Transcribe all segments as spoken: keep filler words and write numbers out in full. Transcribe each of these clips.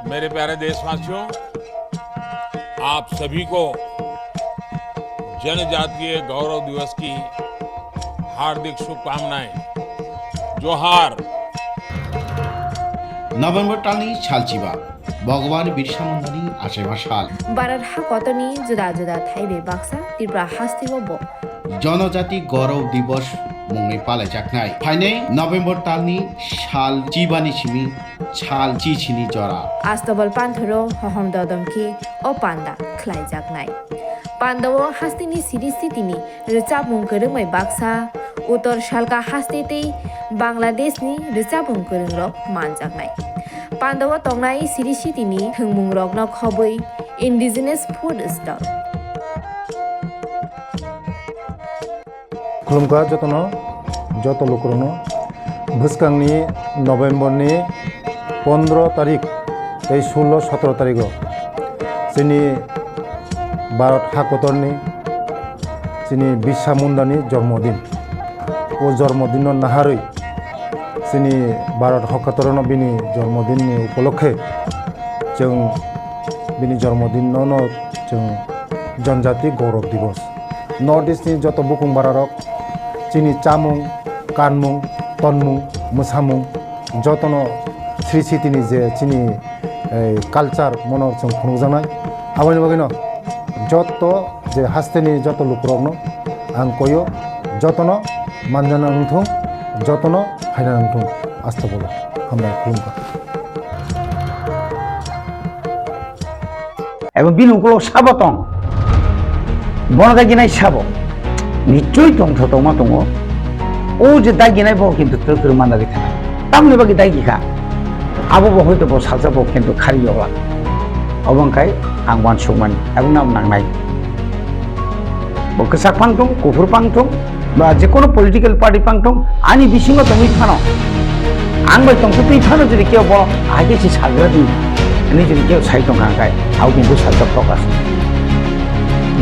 मेरे प्यारे देशवासियों, आप सभी को जनजातीय गौरव दिवस की हार्दिक शुभकामनाएं। जोहार। November talni salchiba, Bhagwan Birsa Mundani achaiba sal. Bharat hakotorni juda juda thaibai baksa Tripura hasteo bo Jonojati Gaurav Divas mungwi palaijaknai. Phainai November talni sal chibani simi sal chichini jora. Astobal panthoro hohom dodom khe o panda khlaijaknai. Pandao hasteni siri sitini rwchapmung kwrwngbai baksa, Uttor Salka haste tei Bangladeshni rwchapmung kwrwngrok manjaknai. Pandao tongnai siri sitini thwngmungrokno khobwi indigenous food stall. Khulumkha jotono, joto lukurokno. Bwskangni November ni pondro tarik tei sullo sotro tarigo chini Bharat hakotorni chini Birsa Mundani jormodin. O jormodinno naharwi chini Bharat hakotorno bini jormodinni upolokhe chwng bini jormodinno no chwng Janjati Gaurav Divas. North East ni joto bukung bararok chini chamung, kanmung, tonmung, mwsamung jotono sri sitini je chini, eh, culture mono chwng phunukjaknai. Aboni bagwino joto je hasteni joto lukurokno ang koyo, jotono manjana wngthung, jotono phaina wngthung. Astagfirullah. Hambai khulumkha. Ebo bini ukulok sabo tong. Bono daginai sabo. Nichoi tongtho tongma tongo. O je daginai bo kintu twrwk twrwk mandagwi thanai. Tamni bagwi dagi kha. Abo bo hoito bo salsa bo kintu khari yola. Obo wngkhai ang uansukmani. Abo nam nangnai. Bo kwchak phang thung, kuphur phang thung, ba je kono political party phang thung, ani bisingo tongwi phano, ang bai tongtwi phano jodi kebo bo ahai khe se sagra di, ani jodi kebo sai tongkha hwnkhe, abo kintu sajak focus.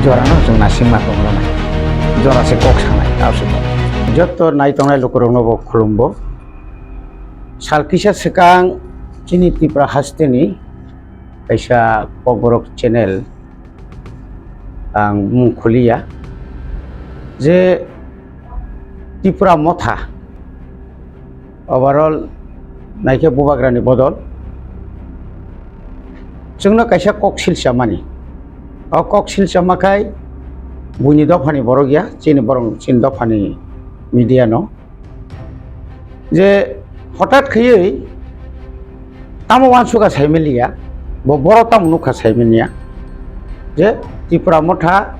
Jorano chwng naisingma tongrwnai, jora se kok sanai, abo se kok. Joto nai tongnai lukurokno bo khulumbo. Sal kisa swkang chini Tripura hasteni kaisa Kokborok channel, ang mung khuliya, je Tripura motha overall naikhe bubagrani bodol chwngno kaisa kok silsa mani. O kok silsa makhai buini dophani borok ya, chini borok, chini dophani media no. Je hotat khaiwi tamo uansukha saimaliya, bo borok tamo nukha saimanya, je Tripura motha,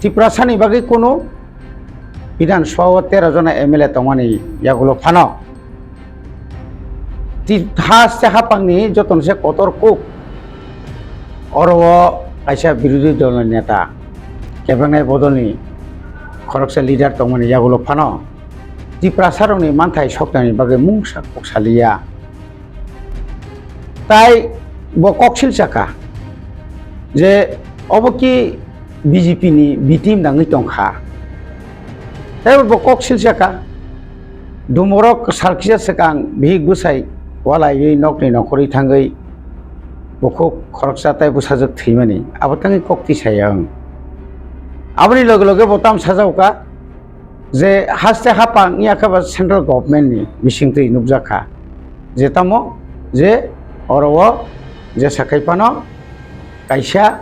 Tripura sani bagwi kunu Bidhan Sabha o tero jona M L A tongmani yagulo phano, ti-, haste haphangni jotono se kotor kuk. Oro o kaisa birodhi dol ni neta, kebengnai bodol ni khoroksa leader tongmani yagulo phano Tiprasa rok ni manthai soknani bagwi mungsa kok saliya. Tai bo kok silsa kha je obo ki B J P ni B team nangwi tongkha. Tei bo kok silsa kha. Dumorok sal kisa swkang bihik bwsai walaiwi nokni nokhorwi thangwi bukhuk khoroksa tai bwsajwk thwimani, abo tangwi kok tisaya wng. Aboni loge loge bo tam sajao kha je haste haphang wngya khe ba central government ni bisingtwi nukjak kha je tamo je oro o je sakai phano kaisa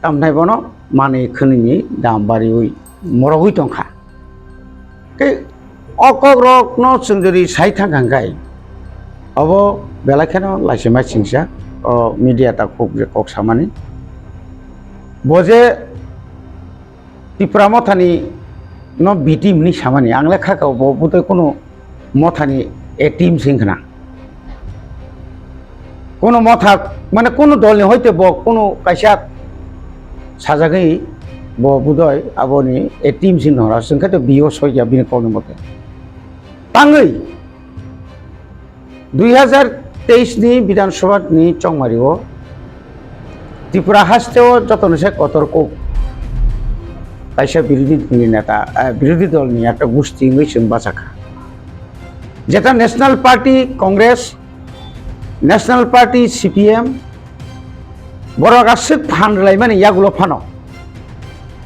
tamnai bono manwi khwnwini dam bariwi morogwi tongkha. Tei o kokrokno chwng jodi sai thangkha hwnkhe, obo belai kheno laisima singsa o media takhuk je kok samani. Bo je Tipra mothani no B team hinwi samani, ang le kha kha bo bwtwi kunu mothani A team se wngkha na. Kunu motha, mane kunu dolni hoite bo kunu kaisa sajagwi bo budoi aboni A team se wngkha na, chwngkhe to B O soikya bini kokni mote. Tangwi dui hazar teis ni Bidhan Sabha ni chongmari o Tripura haste o jotono se kotor kok kaisa birodhi dol ni neta, eh, birodhi dol ni ekta gusti wngwi chwng bachakha. Jeta National Party, Congress, National Party, C P M, borok aswk phan rwlaimani yagulo phano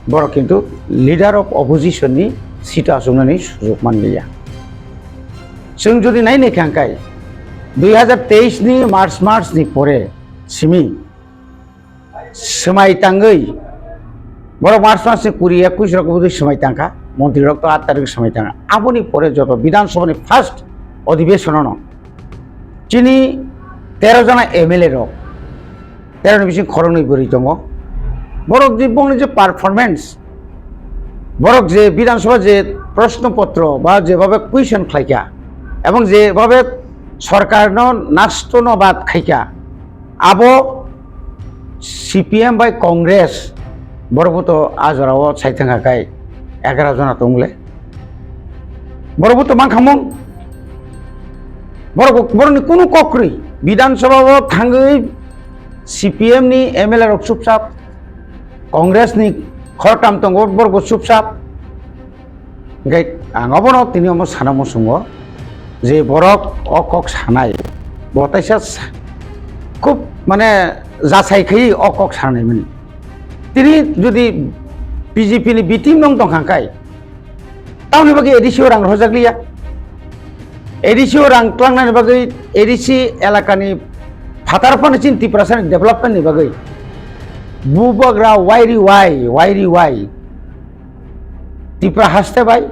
borok kintu leader of opposition ni seat o achuknani sujok manliya. Chwng jodi nai naikha hwnkhe dui hazar teis ni March, March ni pore simi swmai tangwi, borok March mas ni kuri ekush rok bwdwi swmai tangkha, montri rok to aat tarikh swmai tangkha. Aboni pore joto Bidhan Sabha ni first odhibeshon no chini tero jona M L A rok, tero ni bising khoroknwi bwrwi tongo. Borok je, bongni je performance, borok je Bidhan Sabha je proshno potro ba jebabe question khlaikha ebong jebabe sorkar no nasto no bad khaikha, abo C P M bai Congress borok bo to a jora o sai thangkha khai egaroh jona tongle. Borok bo to mankhamung. Borok, borokni kunu kok kwrwi. Bidhan Sabha o thangwi C P M ni M L A rok chupchap, Congress ni khoroktham tongo, borok bo chupchap. Hingke ang obono tini omo sana muchungo je borok o kok sanai, bo teisa sa-, khub mane jasai khai o kok sanai mani. Tini jodi B J P ni B team nong tongkha kai, tamoni bagwi A D C o rang rojak liya. A D C o rang tlangnani bagwi A D C elakani phatar phano chini Tiprasani development ni bagwi bubagra wairi wai, wairi wai. Tipra haste bai,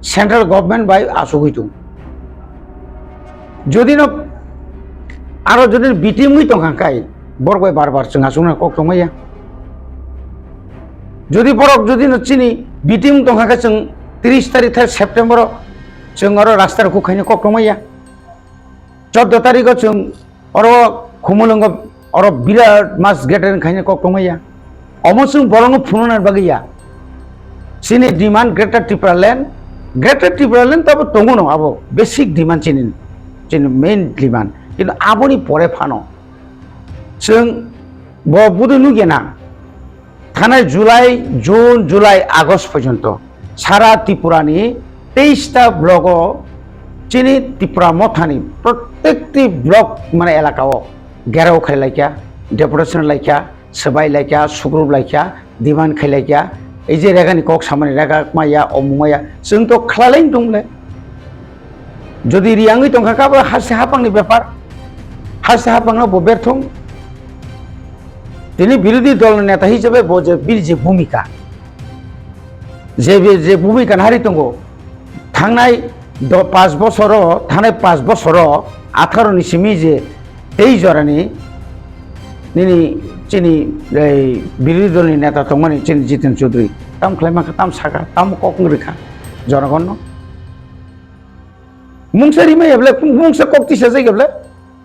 central government bai asugwi tongo. Jodi no aro jodi no B T M wngwi tongkha kai, borok bai bar bar chwng asugna kok tongmaya. Jodi borok jodi no chini B T M tongkha khe chwng tris tarikh thai September o chwng aro rasta rok khaina kok tongmaya. Chordo tarikh o chwng oro Khumulwngo oro birat mass gathering khaina kok tongmaya. Omo chwng borokno phunukna bagwi ya. Chini demand Greater Tipraland, Greater Tipraland tabo tongo no abo basic demand chini, chini main demand. Kintu aboni pore phano chwng bo budui nukya na. Thanai July, June, July, August porjonto sara Tripura ni teis ta block o chini Tipra Motha ni protekti block mane elaka o gherao khai laikha, deputation laikha, swbai laikha, sugrup laikha, demand khai laikha, ei je rega ni kok samani rega maya, omung maya, chwng to khlai lai tong le. Jodi riyangwi tongkha khe abo haste haphangni bepar, haste haphangno bo berthung. Tini birodhi dol neta hisabe bo je bini je bhumika, je be-, je bhumika nahari tongo, thangnai do-, panch bosoro, thangnai panch bosoro atharo ni simi je tei jorani nini chini ei birodhi dol ni neta tongmani chini Jiten Chaudhary tam khlai mankha, tam sakha, tam kok wng rikha jonogonno. Mungsa rimai heble, mungsa kok tisa jai heble.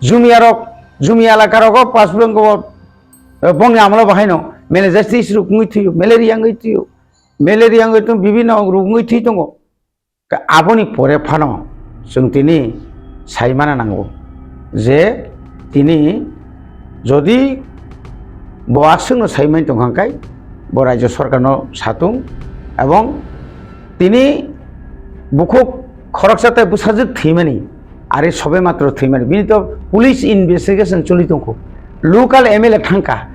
Jumia rok, jumia elaka rogo pas bwrwng go, eh, bongni amlo bahaino mele justice ruk ngui thiyo, malaria ngui thiyo, malaria ngui tong bibino ruk ngui thi tongo. Ka aboni pore phano chwng tini sai mana nango je tini jodi bo aswkno sai mani tongkha khe bo rajya sorkarno satung ebong tini bukhuk khoroksa tei bwsajwk thwimani, ari sobe matro thwimani, bini to police investigation choli tongkho, local M L A thangkha,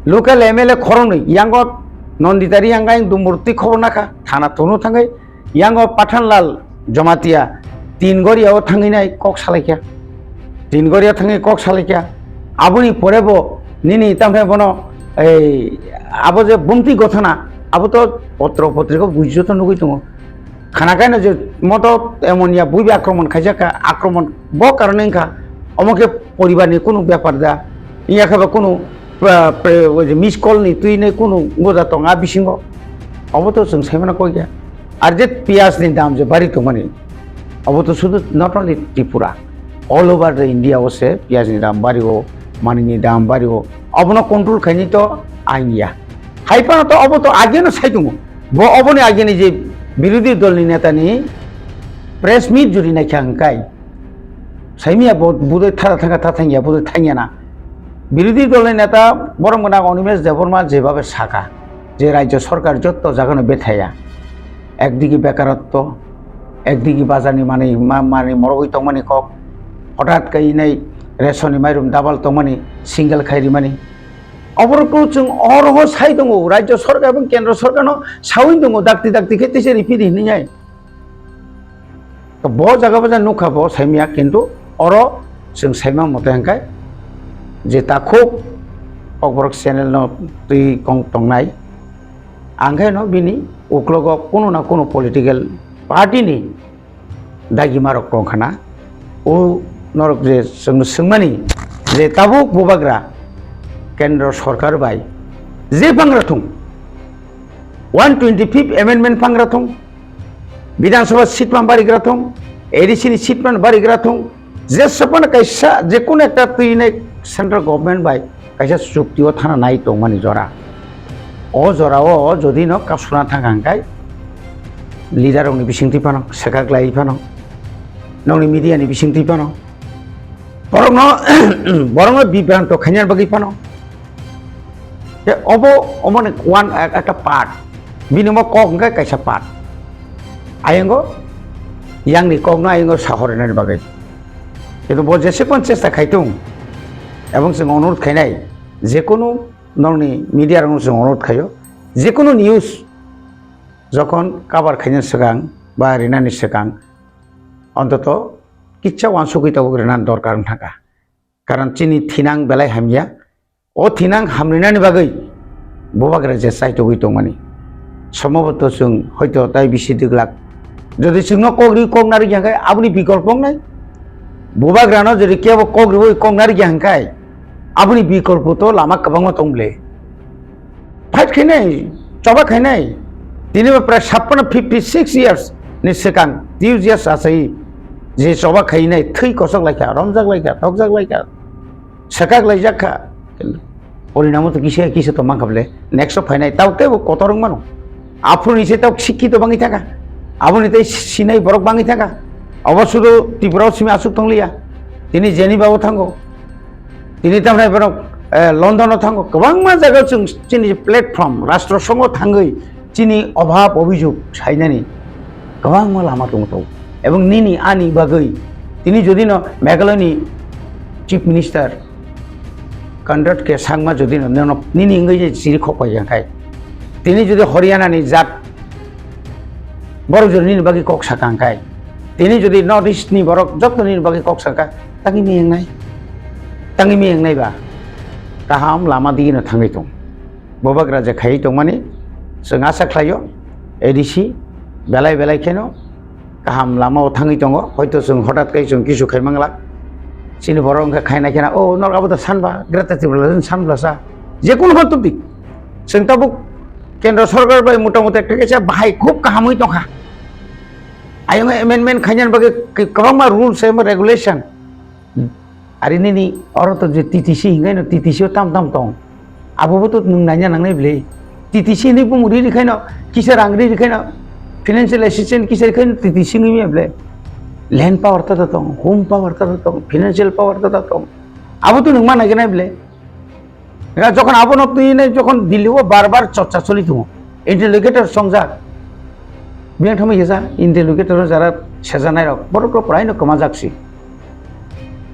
local M L A khoroknwi yango Nandita Reang ayang Dumburti khobor nakha, thana tono thangwi yango Pathanlal Jamatia tin goria o thangwi nai kok salaikha. Tin goria thangwi kok salaikha. Aboni pore bo nini tamkhe bono ei abo je bumti gothana abo to potro potriko buijoto nugui tongo. Khana kaino je moto emon ya buibi akromon khaijak kha, akromon bo karone wngkha. Omo khe poribar ni kunu bepar da. Iya khe ba kunu pra-, pre-, oje miss call ni twi nei kunu goda tong a bisingo. Obo to chwng sai mano kok ya. Ar je piyaj ni dam je bari tongmani, obo to sudu not only Tripura, all over the India o se piyaj ni dam bari o, mani ni dam bari o. Obono control khaini to ain ya. Hai phano to obo to age no sai tongo. Bo oboni age ni je birodhi dol ni neta ni press meet juri naikha hwnkhe. Saimia bo budai thara thangkha, tha thangya, budai thangya na. Birodhi dolni neta borom gwnang Animesh Debbarma jebabe saka je rajya sorkar jotto jagano bethaya, ekdigi bekaratto, ekdigi bajarni manwi ma-, manwi morogwi tongmani kok, hotat khe inai ration ni mairum double tongmani, single khai rimani. Oborok chwng oro sai tongo, rajya sarkar ebong kendra sarkar no sawi tongo, dakti dakti khe tisa riphidi hinwi hai. To bo jaga bo ja nukha bo saimya, kintu oro chwng saima mote hwnkhe je takhuk Kokborok channel no twi kong tongnai, ang khe no bini uklogo kuno na kuno political party ni dagima rok tong khana. O norok je chwng swngmani je tabuk bubagra kendra sarkar bai je pangra thung, one twenty fifth amendment pangra thung, Bidhan Sabha seat pan barigra thung, A D C ni seat pan barigra thung, je sapana kaisa je kono ekta twi nai central government bai kaisa chukti o thana nai tongmani jora. O jora o jodi no kasuna thang hang kai leader rok ni bising twi phano, swkak lai phano, nokni media ni bising twi phano, borok no borok no bibranto khaina bagwi phano. Te obo, omo ni one, ek-, ekta part. Bini omo kok hwnkhe kaisa part. Ayongo, yang ni kok no ayongo sahor nani bagwi. Kintu bo jese kon chesta khai tung. Ebong chwng onurodh khainai, je kunu nokni media rok no chwng onurodh khaio. Je kunu news jokhon cover khaina swkang ba rinani swkang, ontoto kitsa wansugwi tabuk rina dorkar wng thangkha. Karon chini thinang belai hamya. O thinang hamrinani bagwi bubagra je chaitogwi tongmani. Sombhoboto chwng hoito tai bisi dwglak. Jodi chwngno kok riwi kok narwkya hwnkhe aboni bikolpo wngnai. Bubagrano jodi kebo kok riwi kok narwkya hwnkhe aboni bikolpo to lama kwbangma tong ble. Fight khainai, choba khainai. Tini bo prai sappono fifty six years ni swkang, twi years achai je choba khainai, thwi kochok laikha, romjak laikha, thokjak laikha. Swkak laijak kha. Porinamo to kisa kisa to mankha ble. Next o phainai tao teibo kotor wng mano. Aphuru ni se tao sikki to bangwi thangkha. Aboni tei sinai borok bangwi thangkha. Obo sudu Tripura o simi aswk tongliya. Tini Geneva o thango. Tini tamnai borok, eh, London o thango. Kwbangma jaga chwng chini platform, rastro songo thangwi chini obhab obhijog sainani kwbangma lama tongo to. Ebong nini ani bagwi tini jodi no Meghalaya ni Chief Minister Conrad K Sangma jodi no nono nini wngwi je chiri khok pai ya khai, tini jodi Haryana ni jat borok jodi nini bagwi kok sakang khai, tini jodi North East ni borok joto nini bagwi kok sakha, tangwi mi wngnai, tangwi mi wngnai ba kaham lama digi no thangwi tong. Bubagra je khaiwi tongmani, chwng asa khlaio, A D C belai belai kheno kaham lama o thangwi tongo, hoito chwng hotat khe chwng kisu khai manglak. Chini borok wngkha khaina khena, "O, norok abo to sanba, Greater Tipraland sanblasa." Je kunu hor tubdi. Chwng tabuk kendra sarkar bai mota mota ekta kaisa bahai khub kahamwi tongkha. Ayung amendment khainani bagwi kwbangma rules eba regulation. Ari nini oro to je T T C hingai no T T C o tam tam tong. Abo bo to nwng naina nangnai bwle. T T C hinwi bumung ri rikhaino, kisa rang ri rikhaino, financial assistance kisa rikhaino T T C hinwi maya bwle. Land power ta ta tong, home power ta ta tong, financial power ta ta tong. Abo to nwng ma naiganai bwle. Ga jokhon abono twi nai jokhon Delhi o bar bar chorcha choli tongo. Interlocutor songjak. Biyang thangma yesa interlocutor jara sejanai rok borok rok prai no kwmajak si.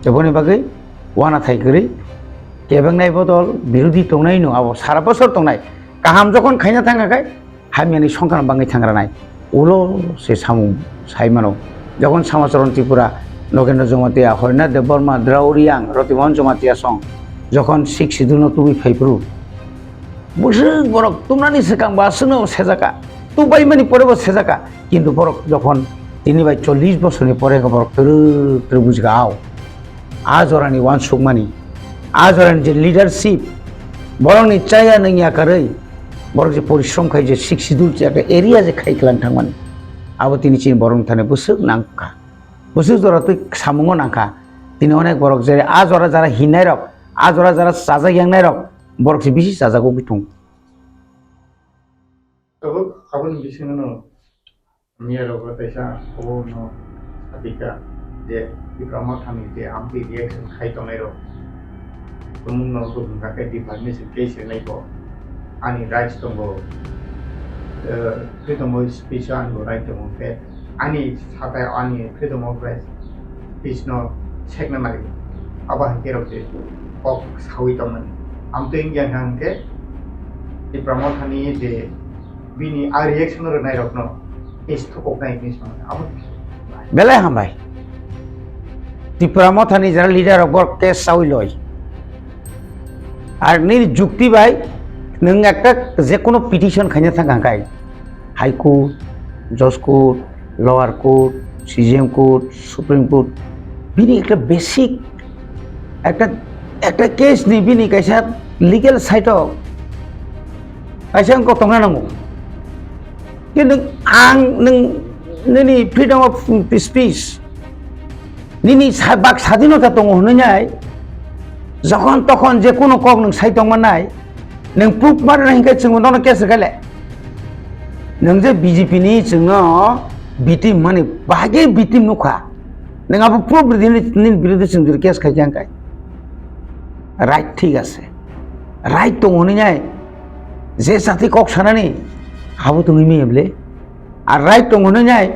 Teboni bagwi wana thai kwrwi kebengnai bodol birodhi tongnai no abo sara bosor tongnai. Kaham jokhon khaina thangkha khai hamyani songkar bangwi thangranai. Ulo se samung sai mano. Jokhon Samacharan Tripura, Nogendra Jamatia, Harinath Debbarma, Drao Reang, Rotimohan Jamatia song jokhon Sixth Schedule no tubui phaiphuru, bwswk borok tumnani swkang ba aswkno sejaka, tubaimani pore bo sejaka, kintu borok jokhon tini bai chollish bosorni pore borok twrwk twrwk bujigao. A jorani uansukmani, a jorani je leadership, borokni chaya nungya karwi, borok je porishrom khai je Sixth Schedule je ekta area je khai kwlang thangmani, abo tini chini borokni thani bwswk nangkha, bwswk jora twi samungo nangkha. Tini onek borok je a jora jara hinnairok, a jora jara chajak yangnairok, borok se bisi chajak ugwi thung. Abo, aboni bisingo no miya rogo teisa obo no satika je Tipra Mothani je amtwi reaction khai tongnai rok. Tumung no bo hwnka khe deformation case hinwi bo ani rights tongo, eh, freedom of speech o ani bo right tongo khe ani satai ani freedom of speech no sekna nai. Abo hai khe rok je kok sawi tongmani. Amtwi wngya hwnkha hwnkhe Tipra Mothani je bini a reaction rwnairokno case thukoknai hinwi sankha. Abo belai hambai. Tipra Mothani jara leader rok bor case sawi loi. Ar nini jukti bai nwng ekta jekono petition khaina thang kha kai. High Court, Judge Court, Lower Court, C J M Court, Supreme Court, bini ekta basic, ekta, ekta case ni bini kaisa legal side o kaisa wngkok tongna nango. Kintu ang nwng nini freedom of speech, nini sa-, bak sadinota tongo hwnwi nai, jokhon tokhon je kono kok nwng sai tongma nai, nwng proof ma rwna hinkhe chwngbo nono case rwkha le. Nwng je B J P ni chwngno victim mani bagwi victim nukha. Nwng abo proof rwdi hinwi nini biruddhe chwng jora case khaikha hwnkhe. Right, thik ase. Right tongo hwnwi nai. Je jati kok sanani abo tongwi manya bwle. Ar right tongo hwnwi nai.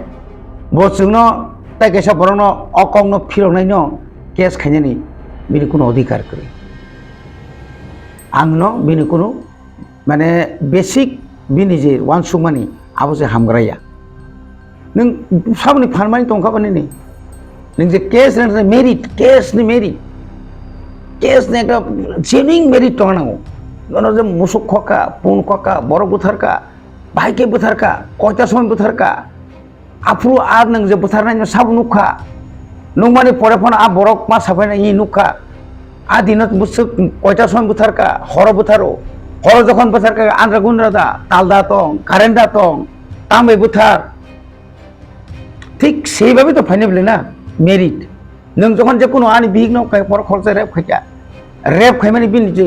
Bo chwngno tai kaisa borokno o kokno phiroknaino case khainani bini kuno odhikar kwrwi. Ang no bini kuno mane basic bini je uansukmani abo se hamgra ya. Nwng saboni phan mani tongkha ba nini? Nwng je case ni merit, case ni merit, case ni ekta genuine merit tongna nango. Nono je musuk khokha, pun khokha, borok butharkha, bahai khe butharkha, koita somoi butharkha, aphuru a nwng je butharnai no sabo nukha. Nukmani pore phano a borok ma sabaina i nukha. A dino bwswk koita somoi butharkha, horo butharo. Horo jokhon butharkha, andra gundra da, tal da tong, current da tong, tambai buthar. Thik sei babe to phainai bwle na, merit. Nwng jokhon je kuno ani bihik no kai borok khoroksa rape khaikha. Rape khaimani bini je,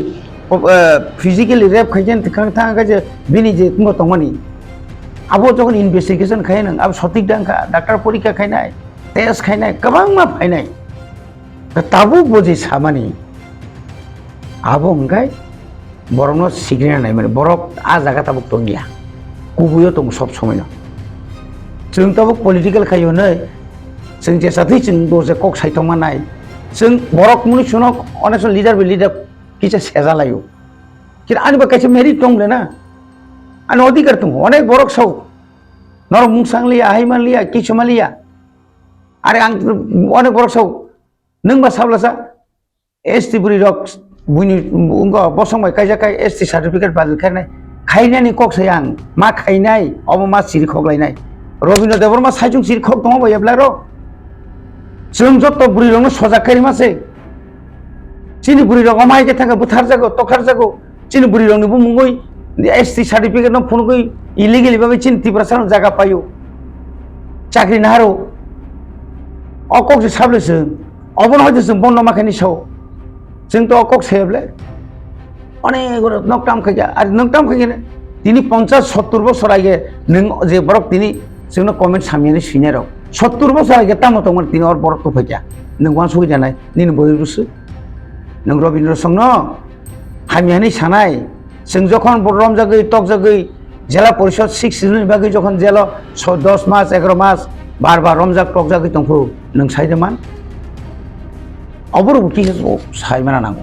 eh, physically rape khaikha thang thang khe je bini je tongmani. Abo jokhon investigation khai nwng, abo sotik dang kha, doctor porikha khainai, test khainai, kwbangma phainai. Tabuk bo je samani, abo hwnkhe borokno sikrina naimani, borok a jaga tabuk tongya, kubuio tongo sob somoino. Chwng tabuk political khai hwnwi, chwng jesa thwi chwng bo je kok sai tongma nai, chwng borok mwnwi chwngno onek leader by leader kisa seja laio. Kira ani ba kaisa merit tong le na, ani odhikar tongo, onek borok sao, norok mung sang liya, hai man liya, kichu man liya. Are ang onek borok sao, nwng ba sablasa, S T bwrwi rok buini wngkha bosong bai kaijak kai S T certificate badal khainai, khainani kok sai ang ma khainai, obo ma siri khok lainai. Robindra Debbarma saichung siri khok tongo bai ebla rok. Chwng joto bwrwi rokno sojak khairima se. Chini bwrwi rok omo hai khe thangkhe butharjago, tokharjago. Chini bwrwi rokni bumungwi S T certificate no phunugwi illegally bagwi chini Tiprasa no jaga paio. Chakri naharo. O kok se sable se. Obono hoite chwng bondo ma khaini sao. Chwng to o kok se ble. Onek oro nok tam khaikha. Ar nok tam khaikha ne. Tini ponchas sottur bosor age nwng je borok tini chwngno comment samyani sinai rok. Sottur bosor age tamo tongmani tini or borok to phaikha. Nwng uansugwi janai nini boi rusu. Nwng Robindra Songno hamya hwnwi sanai, chwng jokhon bo romjagwi, tokjagwi, Jela Porishod six ni bagwi jokhon jelo so-, dos mas, egaroh mas bar bar romjak, tokjagwi tongphuru, nwng sai de man? Oborok bo kisa sai mana nango.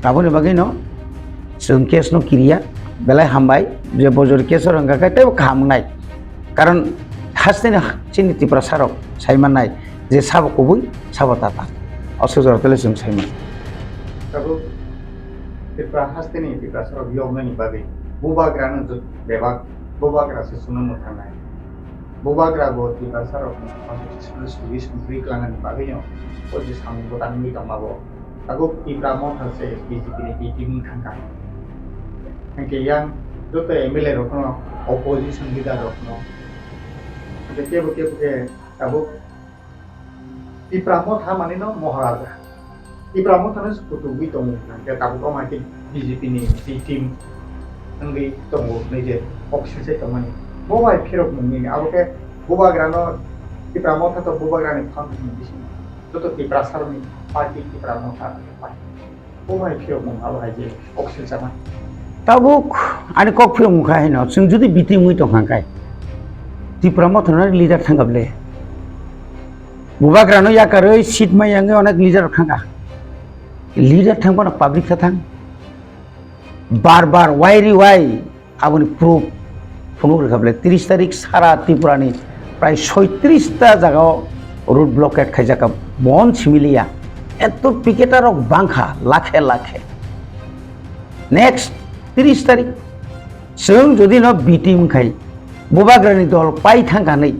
Aboni bagwino chwng case no kiriya, belai hambai, je bojor case o rwngkha khe teibo kaham wngnai. Karon hasteni chini Tiprasa rok sai mannai je sabo kubui, sabo tata. O sujaro tele chwng sai mano. Tabuk Tripura hasteni Tiprasa rok yoknani bagwi bubagra no jot-, bebak bubagra se suno mwthangnai. Bubagra bo Tiprasa rok ni constitutional solution twi klangnani bagwi no o je samung bwtang wngwi tongma bo. Tabuk Tipra Motha se B J P ni B T wng thangkha. Hwnkhe yang joto M L A rokno, opposition leader rokno, hwnkhe kebo kebo khe tabuk Tipra Motha manino Moharaja. Tipra Mothano se kutugwi tongo hwnkhe tabuk omo hai khe B J P ni B team wngwi tongo hwnwi je kok silsai tongmani. Bo bai phirok mungni abo khe bubagrano Tipra Motha to bubagrani phan bisingo. Joto Tiprasarokni party Tipra Motha party. Bo hai phiyok mung abo hai je oxygen chama. Tabuk ani kok phiyok mung kha hino, chwng jodi B T wngwi tong kha khe, Tipra Mothano leader thangkha ble. Bubagrano yakarwi seat mai yangwi onek leader thangkha. Leader thang phano public kha thang. Bar bar wai ri wai aboni proof phunuk rwkha bwle. Tris tarik sara Tripura ni prai soitris ta jaga o road blockade khaijak kha, bon simi liya. Eto picketer rok bangkha lakhe lakhe. Next tris tarik chwng jodi no B team khai bubagra ni dol pai thangkha nai,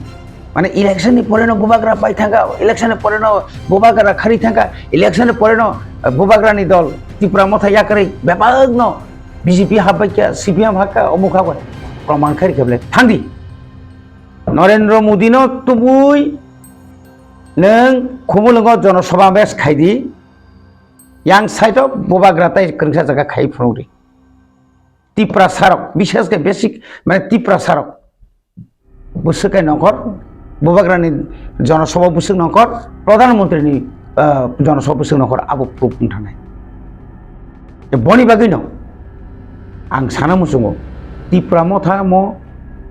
mane election ni pore no bubagra pai thangkha, election ni pore no bubagra khari thangkha, election ni pore no bubagra ni dol Tipra Motha yakarwi bebak no B J P hapbaikha, C P M hakha, omuk hakha, proman khairi khe bwle thangdi. Narendra Modi no tubui nwng Khumulwngo jono sabha mes khaidi, yang side o bubagra tai kwrwngsa jaga khai phunukdi. Tipra sarok, bishes khe basic, mane Tipra sarok. Bwswk khe nongkhor, bubagrani jonosabha bwswk nongkhor, pradhan mantri ni, ah, jonosabha bwswk nongkhor, abo proof wng thanai. Boni bagwi no ang sana muchungo, Tipra Motha mo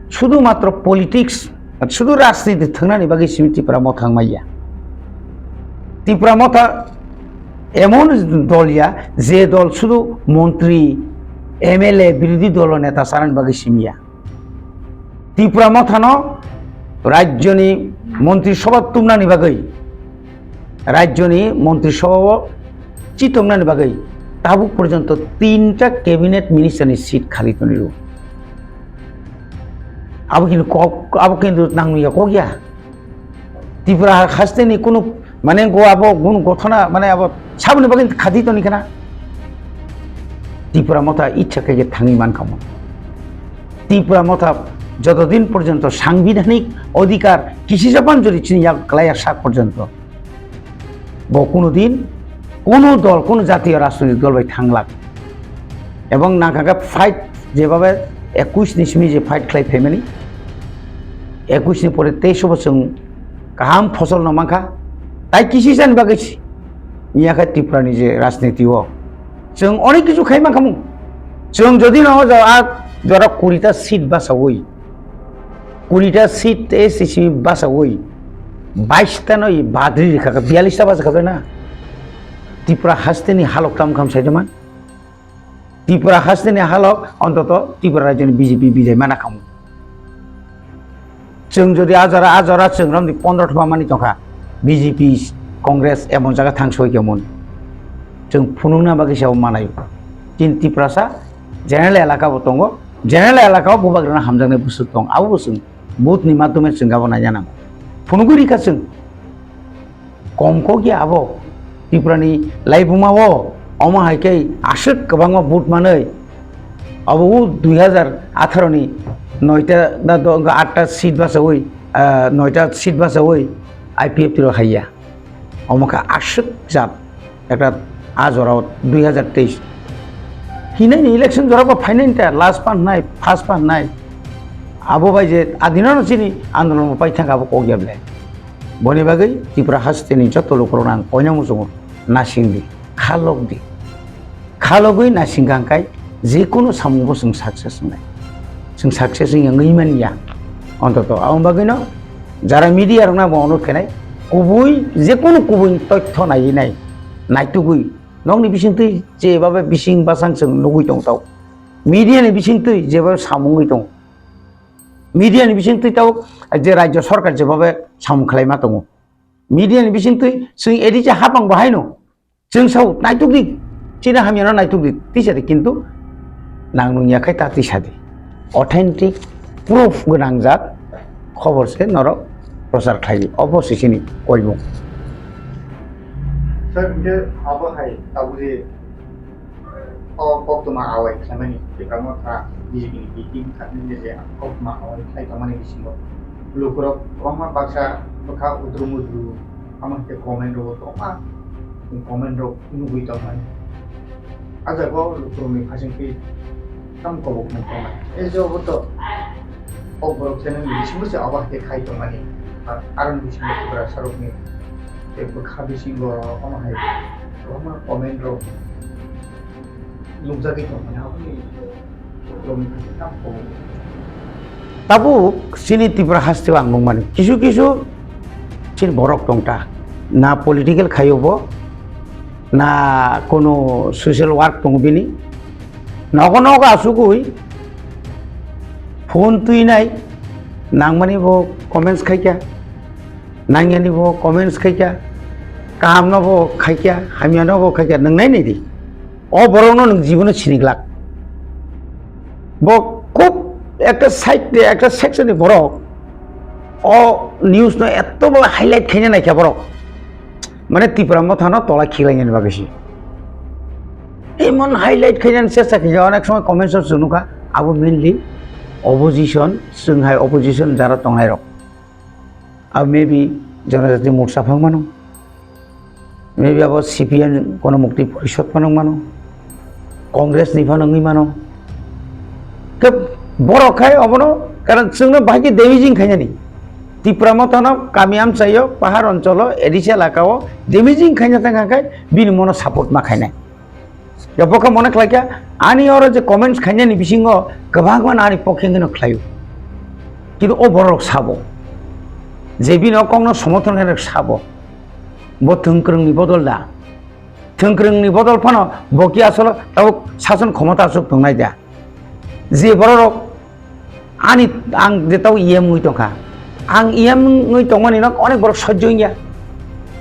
sudu matro politics, sudu rajniti thwngnani bagwi simi Tipra Motha wng maya. Tipra Motha emon dol ya, je dol sudu montri, M L A, birodhi dolo neta sanani bagwi simi ya. Tipra Mothano rajyoni montri sabha tumnani bagwi, rajyoni montri sabha o chitongnani bagwi tabuk porjonto tinta cabinet minister ni seat khali tonwi rwo. Abo kintu kok, abo kintu nangni ya kok ya. Tripura hasteni kunu, mane go abo gun gothona, mane abo saboni bagwi khadi toni khana. Tipra Motha ichha khe thangwi man kha mo. Tipra Motha joto din porjonto sangbidhanik odhikar kisi japan jodi chini yak klaya sak porjonto, bo kunu din kunu dol, kunu jatiyo rajnoitik dol bai thanglak. Ebong nangkha khe fight, jebhabe ekush ni simi je fight khlai phaimani, ekush ni pore teis o bo chwng kaham phosol no mankha. Tai kisi jani bagwi si, miya khe Tripura ni je rajniti o chwng onek kichu khai mankha mung. Chwng jodi no o jaga jora kuri ta seat bachawi, kuri ta seat A C C bachawi, bais ta no badri rikha kha, biyalish ta bacha kha na. Tripura hasteni halok tam kham sai man. Tripura hasteni halok ontoto Tripura rajyoni B J P bijai mana khamu. Chwng jodi a jora, a jora chwng romdi pondro thuma mani tongkha, B J P, Congress emon jaga thang soi kemon. Chwng phunukna bagwi sabo manai. Chini Tiprasa general elaka bo tongo. General elaka o bubagrana hamjaknai bwswk tong. Abo bo chwng vote ni madhyome chwng abo naina nango. Phunugwi rikha chwng. Kom kok ya abo. Tripura ni laibuma o, omo hai khe aswk kwbangma vote manwi. Abo o dui hazar atharo ni noita na do-, atta seat bachawi, ah, noita seat bachawi I P F T rok haiya. Omo kha aswk jat ekta a jora o dui hazar teis. Hinai ni election jora bo phainai ta last pan nai, first pan nai. Abo bai je adino no chini andolon bo pai thang abo kok ya ble. Boni bagwi Tripura hasteni joto lukurokno ang koina muchungo, nasingdi, khalokdi. Khalogwi nasing kha hwnkhe jekunu samungbo chwng success wngnai. Chwng success wngya wngwi manya. Ontoto aboni bagwino jara media rokno bo onurok khenai, kubui, jekunu kubui tothyo naiwi nai, naitugwi, nokni bisingtwi jebabe bising bwsang chwng nugwi tongtao. Media ni bisingtwi jebabe samung wngwi tongo. Media ni bisingtwi tabuk je rajyo sarkar jebabe samung khlaima tongo. Media ni bisingtwi chwng edi je hapang bo haino. Chwng sao naitukdi. Chini hamyano naitukdi. Tisadi kintu nang nung yakhai ta tisadi. Authentic proof gwnang jat khobor se norok prochar khlaidi. Obo se chini koimung. Sir, hingke abo hai tabuk je o koktwma awai khlaimani, Tipra Motha B J P ni B T khatni je koktwma awai khlai tongmani bisingo lukurok kwbangma baksa bwkha utru mutru, amo hai khe comment rogo kwbangma comment rok nugwi tongmani. A jaga o lukurokni phasing twi tamo kobok nung tongnai. E je obo to kok borok channel ni bisingo se abo hai khe khai tongmani. Ar aroni bisingo Tiprasa rokni tei bwkha bisingo omo hai kwbangma comment rok nukjagwi tongmani. Aboni Tabuk chini Tripura haste o ang nukmani kisu kisu chini borok tongta, na political khaio bo, na kono social work tongo bini. Nogo nogo asugwi phone twinai, nangmani bo comments khaikha, nangyani bo comments khaikha, kahamno bo khaikha, hamyano bo khaikha, nwngnai nai di. O borokno nwng jibono siniglak. Bo khub ekta side de, ekta section ni borok o news no eto bala highlight khaina naikha borok. Mane Tipra Motha no tola khiklainani bagwi se. Emon highlight khainani chesta khaikha, onek somoi comment section nukha, abo mainly opposition, chwng hai opposition jara tongnai rok. Abo maybe Janajati Morcha phang mano, maybe abo C P M Gonomukti Porishod phano wng mano, Congress ni phano wngwi mano. Khe borok khai obono, karon chwngno bahai khe damaging khainani. Tipra Motha no kami amchaio, pahar oncholo, A D C elakao damaging khaina thang kha khai bini mono support ma khainai. Ya, bo khe mone khlai kha, ani oro je comments khainani bisingo kwbangma ani pokhe wngwi no khlaio. Kintu o borok sabo, je bini o kokno somorthon khainai sabo, bo thwngkwrwngni bodol da. Thwngkwrwngni bodol phano bo ki asolo tabuk sason khomota aswk tongnai da. Je bororok ani, ang je tau E M wngwi tongkha, ang E M wngwi tongmani no onek borok sojjo wngya.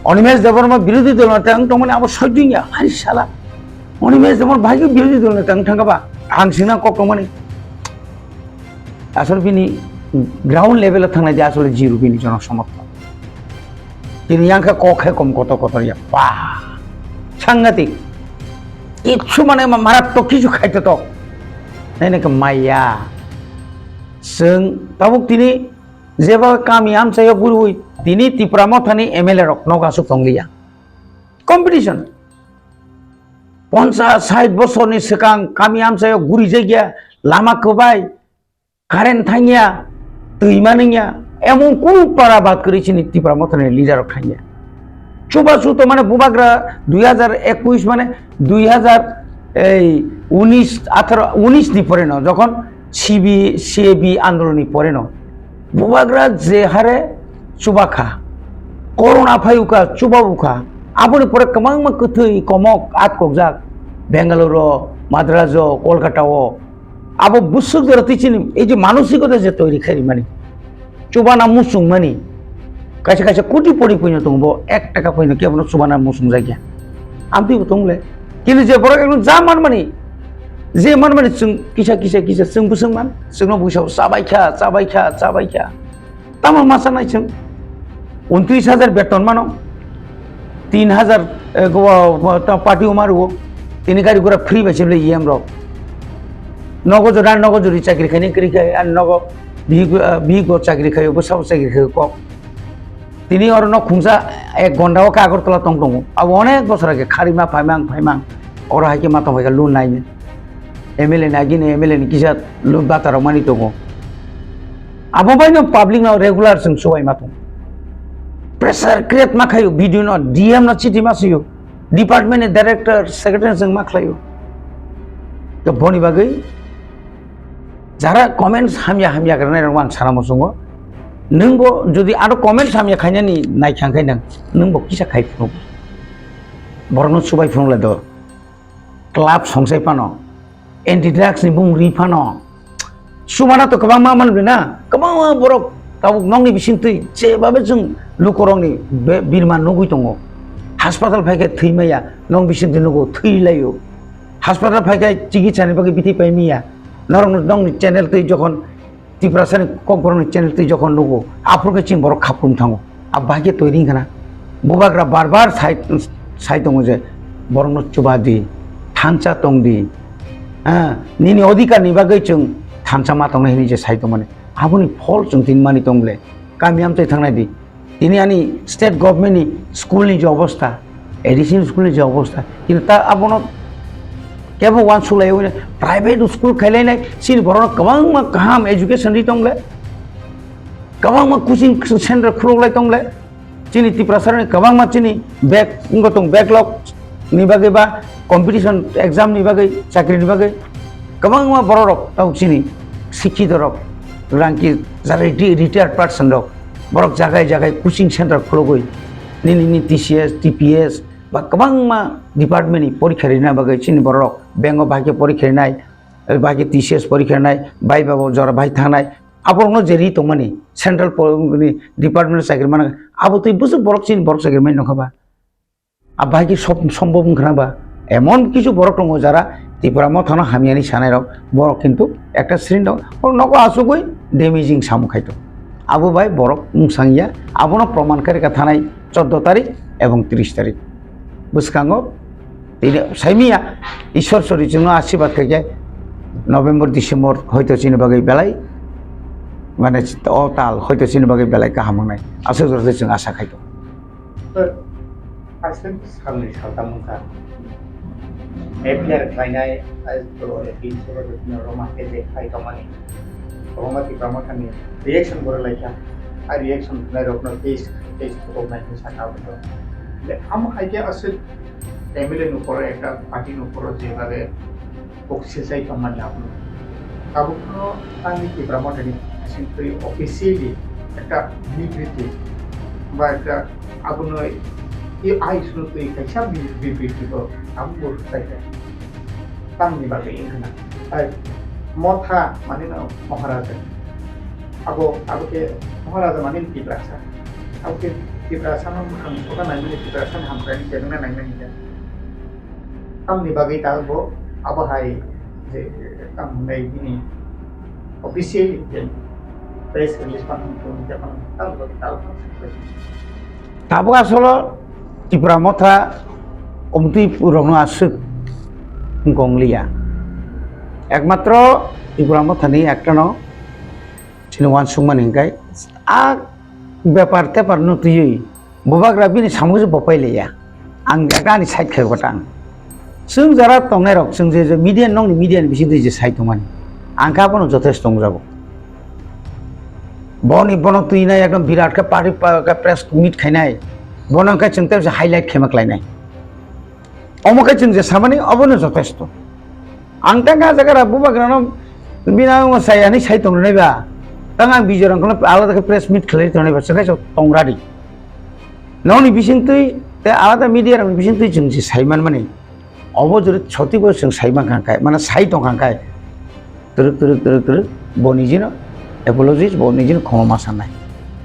Animesh Debbarma birodhi dol neta wng tongmani abo sojjo wngya. Hai sala, Animesh Debbarma bahai khe birodhi dol neta wng thangkha ba? Ang singna kok tongmani. Asol bini ground level o thangnai de asole zero bini jono somorthon. Tini yang khe kok khe kom kotor kotor ya. Ba. Sangatik. Kichu mane ma marattok kichu khaito tok. Nai nai khe maya. Chwng tabuk tini jeba kami amchaio gurui tini Tipra Mothani M L A rok nogo aswk tongliya. Competition. Ponchas sait bosorni swkang kami amchaio guri jagya, lama kwbai, current thangya, twi manwngya, emon kunu para bad kwrwi chini Tipra Mothani leader rok thangya. Chubachu to mane bubagra dui hazar ekush mane dui hazar ei unis, atharo, unis ni pore no, jokhon C B, C A B andolon ni pore no bubagra je hare chubakha, corona phayukha, chubabukha, aboni pore kwbangma kwthwi komok atkokjak Bengaluru, Madraso, Kolkata o. Abo bwswk jora twi chini ei je manosikota je toiri khairi mani, chubana muchung mani, kaisa kaisa koti pori puino tongo, bo ek taka puino kebono chubana muchung jakya. Amtwi bo tongle. Kintu je borok ekdom ja manmani, je manmani chwng kisa kisa kisa chwng bwswk man, chwngno buisao chabaikha, chabaikha, chabaikha. Tamo masa nai chwng untris hajar beton mano, tin hajar, eh, go, go, ta party o maru. Tini gari gura free bai se bele E M rok. Nogo jora, nogo jori chakri khaini kri khai, an nogo bihik, eh, bihik bo chakri khayo, bwsa bo chakri khayo kok. Tini oro nok khungsa ek gonda o khe Agartala tong tongo. Abo onek bosor age kharima phaimang, phaimang. Oro hai khe ma tong phaikha lun naini. M L A ni agini M L A ni kisa lun bata rok mani tongo. Abo bai no public no regular chwng subai ma tongo. Pressure create ma khayo, B D O no, D M no chiti ma suyo, department ni director, secretary chwng ma khlayo. To boni bagwi jara comments hamya hamya granai rok ang sana muchungo. Nwng bo jodi aro comments hamya khainani nai khang khai nang, nwng bo kisa khai phunuk. Borokno subai phunuk lai do. Club songsai phano, anti drugs ni bung ri phano. Sumana to kwbangma man na, kwbangma borok tabuk nokni bising twi jebabe chwng lukorokni be-, birma nugwi tongo. Hospital phai khe thwi maya, nok bising twi nugo thwi laio. Hospital phai khe chikitsa ni bagwi bithi pai maya. Norok nokni channel twi jokhon Tiprasani Kokborokni channel twi jokhon nugo, aphuru khe chini borok khaprum thango. Abo bahai khe toiri wngkha na. Bubagra bar bar sai, sai tongo je, borokno chuba di, thansa tong di. Ha, nini odhikar ni bagwi chwng thansa ma tongnai hwnwi je sai tongmani. Aboni phol chwng tini mani tong ble. Kami amchai thangnai di. Tini ani state government ni school ni je obostha, A D C ni school ni je obostha, kintu ta abono kebo uansuk lai, private school khailai nai, chini borok no kwbangma kaham education ri tong le, kwbangma coaching center khuluk lai tong le, chini Tiprasa ni kwbangma chini back, wngkha tong backlog ni bagwi ba competition exam ni bagwi, chakri ni bagwi kwbangma borok rok tabuk chini sikkhitorok, rangki jara reti-, retired person rok, borok jagai jagai coaching center khulugwi nini ni T C S, T P S, ba kwbangma department ni porikha rina bagwi chini borok bank o bahai khe porikha rinai, bahai khe T C S porikha rinai, bai babo jora bahai thangnai, aborokno je ri tongmani central po-, ni department o chakri mana, abo twi busu borok chini borok chakri mai nokha ba. Abai ki sob-, sombhob wngkha na ba? Emon kichu borok tongo jara Tipra Mothano hamyani sanai rok, borok kintu ekta srin rok, borok nogo asugwi damaging samung khaito. Abo bai borok mungsang ya, abono proman khe rwkha thanai choddo tarik ebong tris tarik. Bwskango tini saimiya Ishwar sori chwngno asirwad khaikhe November, December hoito chini bagwi belai, mane, o tal hoito chini bagwi belai kaham wngnai. Aswk jora se chwng asa khaito. Aswk salni saltam wngkha. F I R khlainai, ai, to, F I R roma khe je khai tongmani. Kwbangma Tipra Mothani reaction bo rwlaikha. A reaction rwnairokno case, case rwknai hwnwi sakha aboni. Le, amo hai khe aswk M L A ni ukolo, ekta party ni ukolo jebabe kok silsai tongmani abono. Tabukno tangwi Tipra Mothani bisingtwi officially ekta bibriti ba ekta abono i-, ai sunu twi kaisa bi-, bibriti bo tabuk bo rwkhlaikha. Tamni bagwi wngkha na? Ai, Motha mani no Maharaja. Abo, abo khe Maharaja mani Tiprasa. Abo khe Tiprasa no bwkhang soka naimani, Tiprasa ni hamkraini kebengna naimani khe. Tamni bagwi ta bo abo hai je, tamo hwnwi bini official je press release tamo hwnwi tamo tamo bagwi ta bo. Tabuk asolo Tipra Motha omtwi rokno aswk wngkha wngliya. Ekmatro Tipra Mothani ektano chini uansukmani hwnkhe a bepar tepar no twiwi bubagra bini samung se bopai liya. Ang ekta ani side khe gotang. Chwng jara tongnai rok, chwng je, je media, nokni media ni bisingtwi je sai tongmani, ang khe abono jothesto wngjago. Boni bono twinai ekdom birat khe party pa-, khe press meet khainai, bono khe chwng tei highlight khaima khlainai. Omo khe chwng je samani obono jothesto. Ang tang kha jaga rok bubagrano bini ang sai ani sai tong rwnai ba. Tang ang bijor ang kono alada khe press meet khlai tongnai ba, chwng khe tongra di. Nokni bisingtwi tei alada media rokni bisingtwi chwng se sai manmani. Obo jori soti bo chwng sai mankha khe, mane sai tongkha khe. Twrwk, twrwk, twrwk, twrwk, bo nijino apologies, bo nijino khoma ma sanai.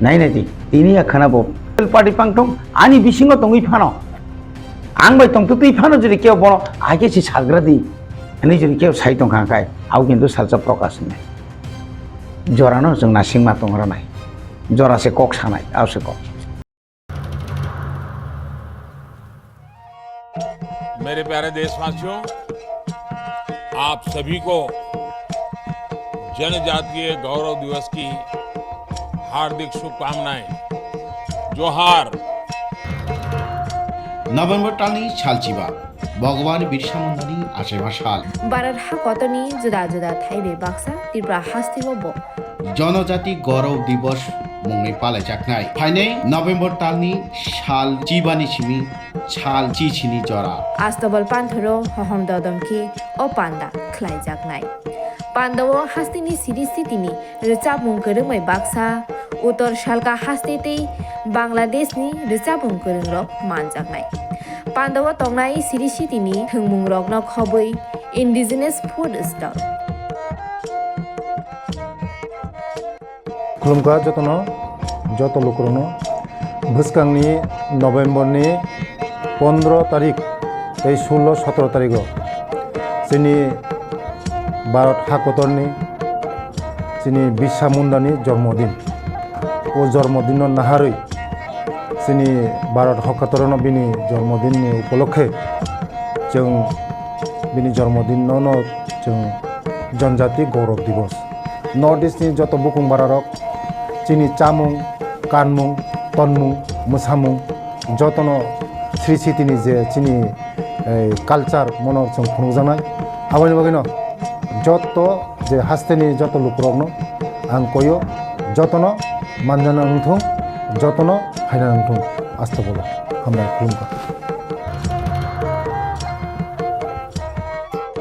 Nai nai di, tini ya khana bo. Party pang tong, ani bisingo tongwi phano. Ang bai tongtwtwi phano jodi kebo bono, ai khe si sagra di. Ani jodi kebo sai tongkha khe, au kintu salsa Prakash nai. Jorano chwng nasingma tong rwnai. Jora se kok sanai, au se kok. मेरे प्यारे देशवासियों, आप सभी को जनजातीय गौरव दिवस की हार्दिक शुभकामनाएं। जोहार। November talni salchiba, Bhagwan Birsa Mundani achaiba sal. Bharat hakotorni juda juda thaibai baksa Tripura hasteo bo Jonojati Gaurav Divas mungwi palaijaknai. Phainai November talni sal chibani simi sal chichini jora. Astabal panthoro hohom dodom khe o panda khlaijaknai. Pandao hasteni siri sitini rwchapmung kwrwngbai baksa Uttor Salka haste tei Bangladeshni rwchapmung kwrwngrok manjaknai. Pandao tongnai siri sitini thwngmungrokno khobwi indigenous food stall. Khulumkha jotono, joto lukurokno. Bwskangni Novemberni pondro tarik tei sullo sotoro tarigo chini Bharat hakotorni chini Birsa Mundani jormodin. O jormodinno naharwi chini Bharat hakotorno bini jormodinni upolokhe chwng bini jormodinno no chwng Janjati Gaurav Divas. North East ni joto bukung bararok chini chamung, kanmung, tonmung, mwsamung jotono Sri Siti ni je chini, eh, culture mono chwng phunukjaknai. Aboni bagwino joto je hasteni joto lukurokno ang koyo jotono manjana wngthung, jotono phaina wngthung. Asta bolo hambai khulumkha.